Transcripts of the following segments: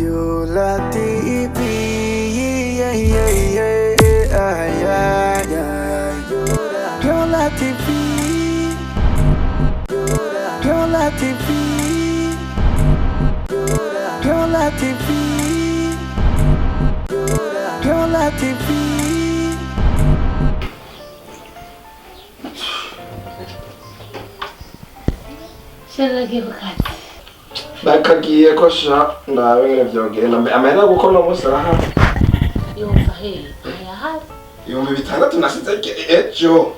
Yola TV. Yeah, yeah, yeah, yeah, yeah. Yola TV. Yola TV. Yola TV. Yola TV. Sharagiye ku kazi. Bakagiye ko sha ndabe ngene vyogenda mbe amahera guko no musi arahari. Yumva he ntayahari. 6000 nasize ejo.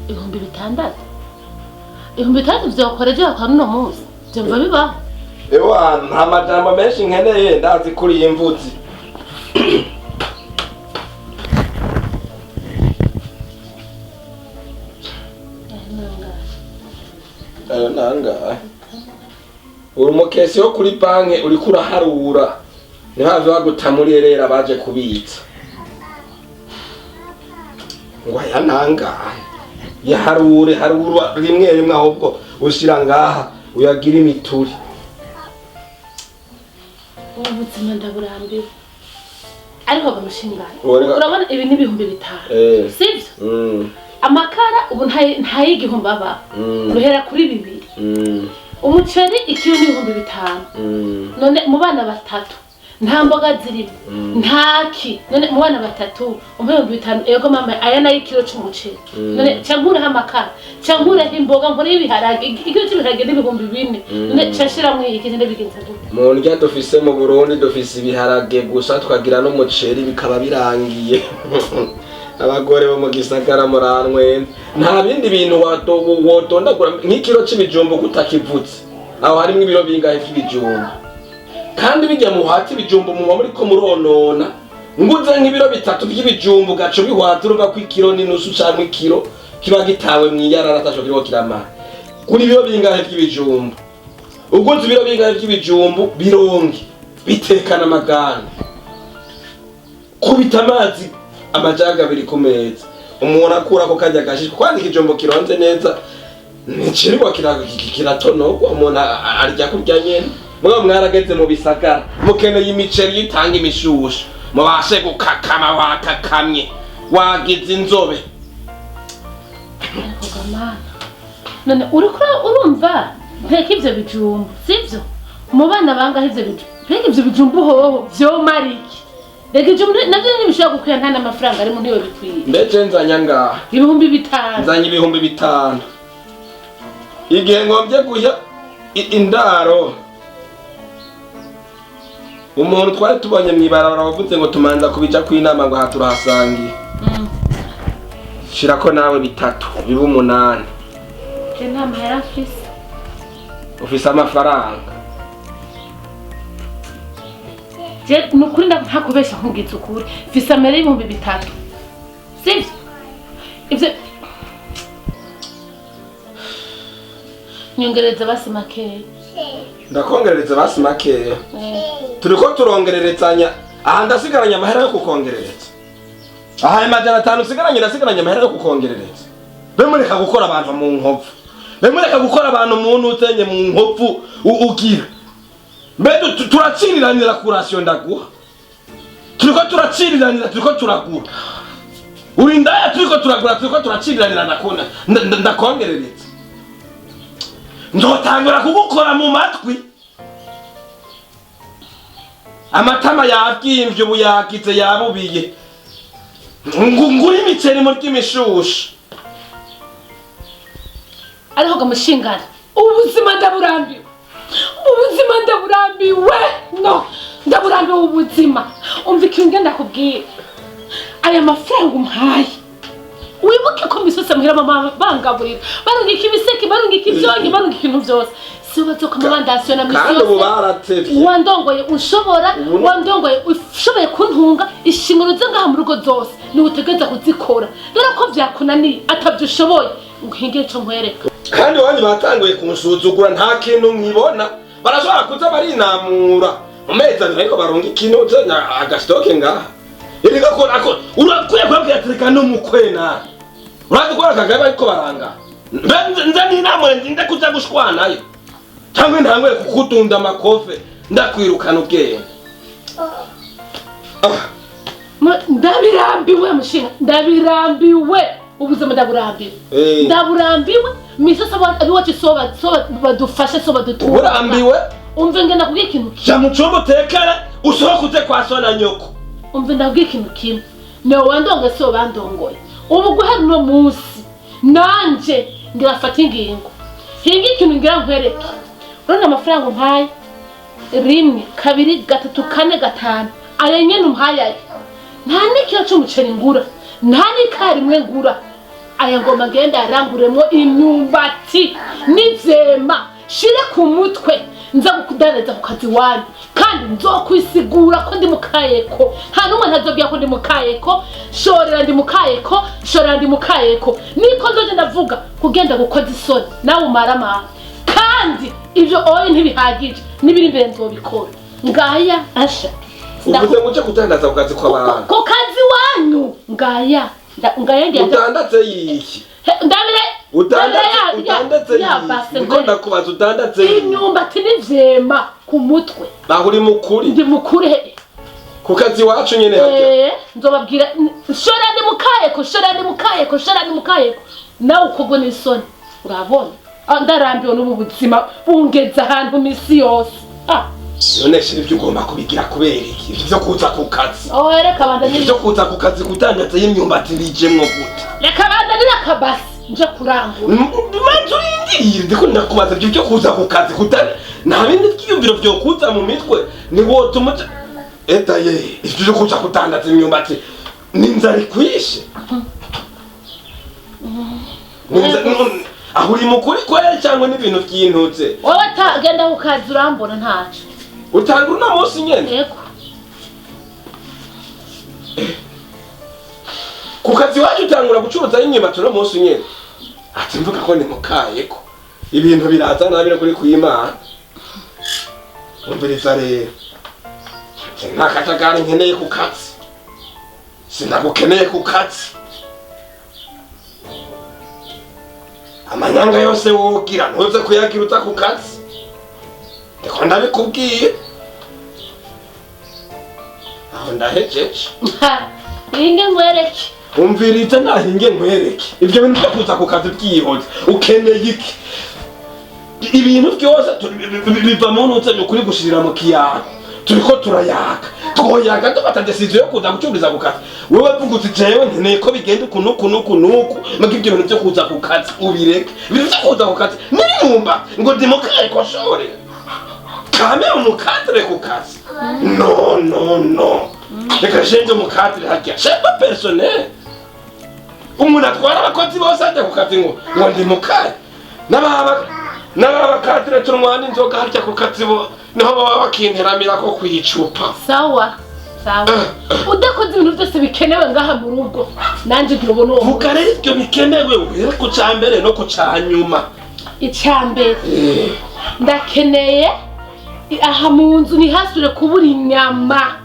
6000? 6000 vyokora ejo bakora uno munsi? Vyumva bibaho? Ewa nta majambo menshi nkeneye ndazi kuri iyi mvuzi. Ayo nangahe? Uri umukesi wo kuri banki uriko uraharura ntihave baguta muri erera baje kubitsa. Ngo aya nangahe? Yaharure harura rimwe rimwe ahubwo ushira ngaha uyagira imituri. Ubu buzima ndaburambiwe. Ariko bamushingana. Urabona ibi ni 5000. Sivyo? Amakara ubu ntayigihumbi aba. Ruhera kuri 2. Umuceri ikiro ni 5000. None mu bana batatu nta mboga zirimo. Ntaki. None mu bana batatu umpe 5000 ego mama aya nayo ikiro c'umuceri. None cankuraho amakara, cankuraho imboga, nkore ibiharage, ikiro c'ibiharage ni 4000. None cashira iki ndabigenza gute? Mu ndya dufise mu Burundi dufise ibiharage gusa tukagira n'umuceri bikaba birangiye. Abagore bo mu gisagara muranwe nta bindi bintu wotondagura nk'ikiro c'ibijumbu kutakivutse. Aho harimwo ibiro bingahe vy'ibijumbu. Kandi bijya mu hati ibijumbu muba muri ko muronona. Nguze nk'ibiro 3 vy'ibijumbu gaco bihwata urumva ko ikiro ni nusu canke ikiro kiba gitawe mwiyarara ataco kiriko kiramara. Kuri ibiro bingahe vy'ibijumbu. Uguze ibiro bingahe vy'ibijumbu bironge bitekana amagana. Kubita amazi amajaga abiri ku meza. Umuntu akura ko kajya gashishwa kwandika ikijumbu kironze neza ntikirirwa kiratonogwa umuntu arya kurya nyene. Mugabo mwarageze mu bisagara mukeneye imiceri yitanga imishusho mubashe gukakama wakakamye wagize inzobe. Ariko gamana none uriko urumva nteka ivyo bijumbu sivyo? Mu bana bangahe ivyo bijumbu? Nteka ivyo bijumbu hoho vyomara iki? Reka ijumbu navyo ntibishobora gukwiye nta n'amafaranga arimo ntiyo bikwiye. Mbeje nzanya ngaha 5000. Nzanye 5000. Igihe ngombye guhya indaro umuntu twari tubonye mwibarabara wavuze ngo tumanza kubija kwinama ngo aha turahasangiye. Shirako nawe 3 biba 8. Je nta mahera mfise. Ufise amafaranga. Je nukuri ntakubesha nkugize ukuri. Mfise amahera 3000. Sivyo? Ivyo nyongereza basi makeya. Ndakongerereza basi makeya. Turiko turongererezanya. Aha ndasigaranye amahera yo kukongerereza. Aha 500 usigaranye ndasigaranye amahera yo kukongerereza. Bemureka gukora abantu mu nkovu. Bemureka gukora abantu mu ntutenye mu nkovu ugira. Mbe turaciriranira kurasiyo ndaguha. Turiko turaciriranira turiko turagura. Uri ndaya turiko turagura turiko turaciriranira ndakona ndakongerereza. Ndotangura kugukora mu matwi. Amatama yavyimbye ubu yagize yabubiye. Ngura imiceri muri ry'imishusho. Ariko gamushingana. Ubuzima ndaburambiwe. Ubuzima ndaburambiwe. No, ndaburambiwe ubuzima. Umva ikintu ngenda kubwira. Aya mafaranga umpaye. Wibuke ko misose muhira mama bangaburira. Barungika ibiseke, barungika ivyonke, barungika ibintu vyose. Si bazoka mabandasiyo na misi Kandi ubu baratevye. Wandongoye ushobora, wandongoye ushoboye kuntunga ishingano zo ngaha mu rugo zose. Ni utegereza kuzikora. Dore ko vyakunaniye atavyo ushoboye. Nkinge ico nkwereka. Kandi wanyu batanguye kunsuzugura nta kintu mwibona. Barashobora kuza barinamura. Mu mezi abiri ariko barunga ikintu agastoke ngaha. Erega ko ako urakwiye kubabwira ati reka n'umukwe nawe. Urazi ko akagaba ariko baranga. Nze ninamure ndinde kuza gushwanayo. Cyangwa ntangwe kukutunda amakofe ndakwirukana ubwenge. Ndabirambiwe mushinga, ndabirambiwe ubuzima, ndaburambiwe. Ndaburambiwe misi soba abiwacu, soba soba badufashe, soba dutura. Uburambiwe? Umve, ngenda kubwira ikintu kimwe. Jya mu cumba utekere, usohoke uze kwa so na nyoko. Umve, ndabwira ikintu kimwe: niwe wandongoye, sibo bandongoye. Ubu guhera uno munsi nanje ngirafata ingingo, hinga ikintu ngira nkwereke. Urabona amafaranga umpaye? Rimwe, kabiri, gatatu, kane, gatanu, aya nyene umpaye aya, nta n'ikiro c'umuceri ngura, nta n'ikarimwe ngura. Aya ngoma ngenda yaranguremwo imyumbati n'ivyema, shire ku mutwe, nza kudandaza ku kazi wanyu, kandi nzokwisigura ko ndi mukayeko. Nta n'umwe ntazobwira ko ndi mukayeko. Shorera ndi mukayeko, shorera ndi mukayeko, niko nzoje ndavuga kugenda gukoza isoni nawe umaramara. Kandi ivyo oye ntibihagije, n'ibiri imbere nzobikora. Ngaya asha. Uvuze ngo uje kudandaza ku kazi kw'abantu? Ku kazi wanyu. Ngaya ngaya ngenda. Udandaze yiki? Ndabire. Udandaze, udandaze ya yiki? Base. Niko ndakubaza, udandaze yiki? Imyumbati n'ivyema ku mutwe. Aho uri mukuri? Ndi mukuri he? Ku kazi iwacu nyene harya? Nzobabwira shora ndi mukayeko, shora ndi mukayeko, shora ndi mukayeko, nawe ukogwa n'isoni. Urabona? Ndarambiwe n'ubu buzima bungeza ahantu misi yose. None shira, ibyo ugomba kubigira kubera iki, ivyo vyo kuza ku kazi? Oh, reka Ivyo vyo kuza ku kazi kudandaza y'imyumbati bijemwo gute? Reka bandanire akabasi nje kurangura. Manzi, urindiriye, ndiko ndakubaza ivyo vyo kuza ku kazi kutana, nta bindi vyiyumviro vyo kuza mu mitwe ni wotuma eta ye ivyo vyo kuza kudandaza imyumbati n'inzara ikwishe? Aho uri mukuri kweri cyangwa n'ibintu vyintutse? Wowe genda ku kazi, urambona, ntaco. Utanga uno munsi nyene? Yego. Ku kazi iwacu utangura gucuruza imyumbati uno munsi nyene? Ati mvuga ko ni mukayeko, ibintu biraza nabi no kuri kwimana. Umviriza rero, ati nta kajagari nkeneye ku kazi, sinagukeneye ku kazi. Amanyanga yose wogira ntuze kuyagira uza ku kazi, ndiko ndabikubwiye. Aho ndahejeje. Inge nkwereke. Umviriza, nahinge nkwereke. Ibyo bintu byo kuza ku kazi byihoze, ukeneye iki? Ibintu byose biva mu ntuze kuri gushirira mu kiyaga. Turiko turayaka, twoyaga dufata décision yo kuza gucururiza ku kazi. Wewe vuga uti jewe nkeneye ko bigenda uku nuku nuku nuku, muga ibyo bintu byo kuza ku kazi ubireke. Ibintu byo kuza ku kazi n'imyumba ngo demokarasi koshore kame umukadre ku kazi, no no no, reka shenge umukadre harya, chef personnel, umuntu atwara abakozi bose ajya ku kazi ngo ndi mukari. N'ababa kadre tunywana inzoga harya ku kazi, bo niho baba bakinteramira ko kwicupa. Sawa sawa, udakoze ibintu byose bikenewe ngaha mu rugo, nanje ngira ubona uwo. Vuga rero ibyo bikenewe, uhere ku ca mbere no ku ca nyuma. Icambere, ndakeneye aha mu nzu ntihasubire kubura inyama.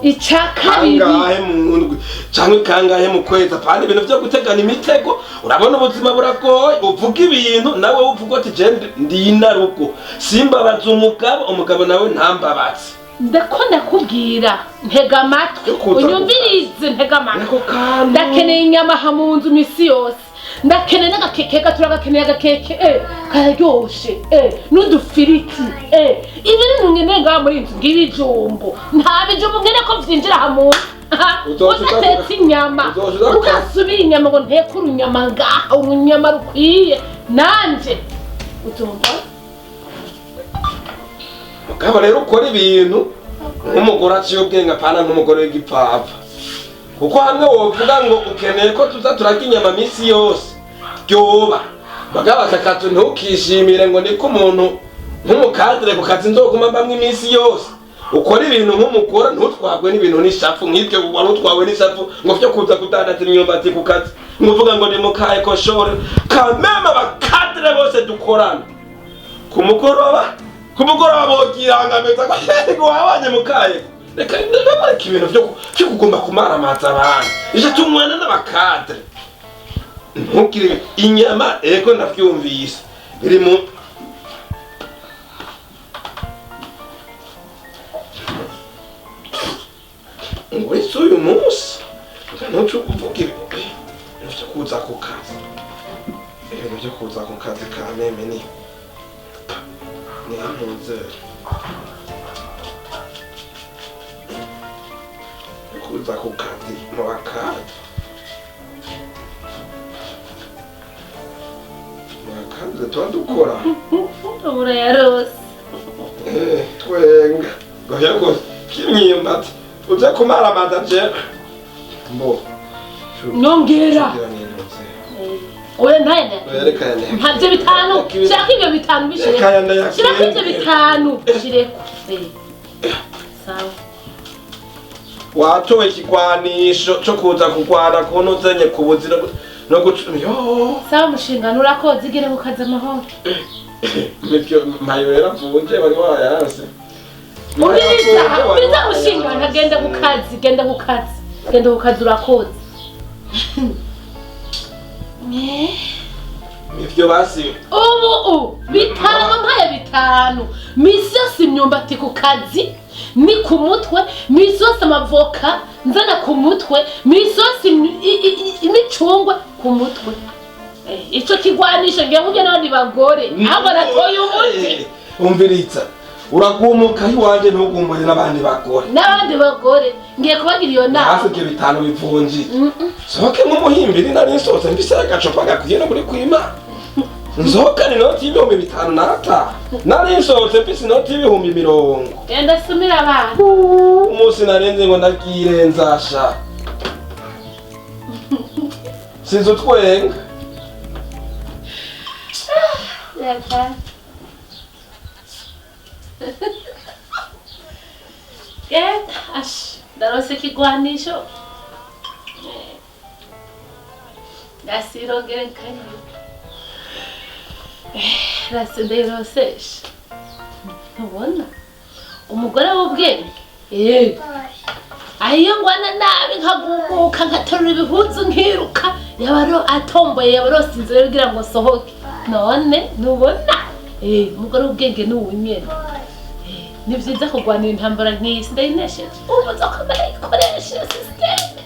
Icya kabiri. Kangahe mu ndwi canke kangahe mu kwezi? Apana ibintu vyo gutegana imitego, urabona ubuzima buragoye. Uvuga ibintu nawe uvuga uti je ndi inarugo, simbabaza umugabo, umugabo nawe ntambabaze. Ndako ndakubwira, ntega amatwi. Yo kuza. Unyumvirize, ntega amatwi. Nako kantu. Ndakeneye inyama aha mu nzu misi yose, ndakeneye n'agakeke, gaturagakeneye agakeke kararyoshe n'udufiriti. Ibi bintu nkeneye ngaha muri iyi nzu, ng'ibijumbu, nta bijumbu nkeneye ko vyinjira aha mu nzu. Uzoca Udatetse inyama. Uzoca Udasubira inyama ngo nteke urunyama ngaha, urunyama rukwiye, nanje utumva. Mugabo rero ukora ibintu nk'umugore aciye ubwenge, apana nk'umugore w'igipfapfa, kuko hamwe wovuga ngo ukeneye ko tuza turarya inyama minsi yose ryoba, mugabo aka kazu ntukishimire ngo niko umuntu nk'umukadire ku kazi nzoguma mbamwe iminsi yose. Ukora ibintu nk'umugore, ntutwagwe n'ibintu n'ishafu nk'ibyo wari utwawe n'ishafu ngo vyo kuza kudandaza imyumbati ku kazi, ngo uvuga ngo ni mukaye koshore kameme. Abakadire bose dukorana ku mugoroba bokirangameza ko yego wabanye mukaye. Reka ndabareka ibintu vyo kugomba kumaramaza abantu. Ije tunywana n'abakadre, ntugire inyama. Ego, ndavyumvise, biri mu munsi ntuce uvuga ibintu vyo kuza ku kazi, ibintu vyo kuza ku kazi ka meme ni ntuze kuza ku kazi mu bakazi, mu bakazi tuba dukora. Urayarose. Twenga ngo kimyimbati uze kumaramaza je mbo. Nyongera. Oya, ntaye. Reka yande. Ntabyo bitanu, shirako ibyo bitanu bishireko. Reka yande yakire. Shirako ibyo bitanu bishireko. Sawa. Watowe ikigwanisho co kuza kugwana kuntu uzenye ku buzira no guca yo. Sawa mushingano, urakoze, igere ku kazi amahoro. Nivyo mayo yaravunje wari wayanse. Umviriza, umviriza mushingano, genda ku kazi, genda ku kazi, genda ku kazi, urakoze. Nivyo basi. Ubu bitanu, mpaye bitanu, misi yose imyumbati ku kazi ni ku mutwe, misi yose amavoka nzana ku mutwe, misi yose imicungwe ku mutwe. Ico kigwanisho ngiye mubye n'abandi bagore ahubwo natoye umuti. Umviriza, uragumuka iwanje ntugumure n'abandi bagore. N'abandi bagore ngiye kubagira iyo nama. Hafi ibyo bitanu bivunjiye sohoke nk'umuhimbiri, nari nsohotse mfise agacupa gakwiye no muri kwima nsohokane inoti y'ibihumbi 5 n'atanu, nari nsohotse mfise inoti y'ibihumbi 20. Genda sumira abana. Umunsi narenze ngo ndakirenza sha, sinzi utwenga. Reka. Genda, ash, ndarose ikigwanisho. Ndasirongere nkanye. Rasi ndayirosesha. Ntubona? Umugore w'ubwenge. Ayo ngwana nabi nkagumuka nkaterura ibihuzu nkiruka, yaba atomboye, yaba arose inzira yo kugira ngo sohoke. None ntubona? Umugore w'ubwenge ni uwu nyene. Ni vyiza kurwanira intambara nk'iyi, sindayinesheje. Ubu nzokomera ikoreshe système.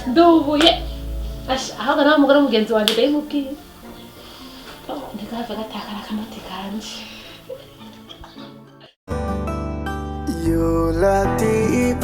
Ndubuye. Asha, ahubwo nawe umugore w'umugenzi wanje ndayimubwiye. Ntigahave gatakara akanoti kanje. Yola TV.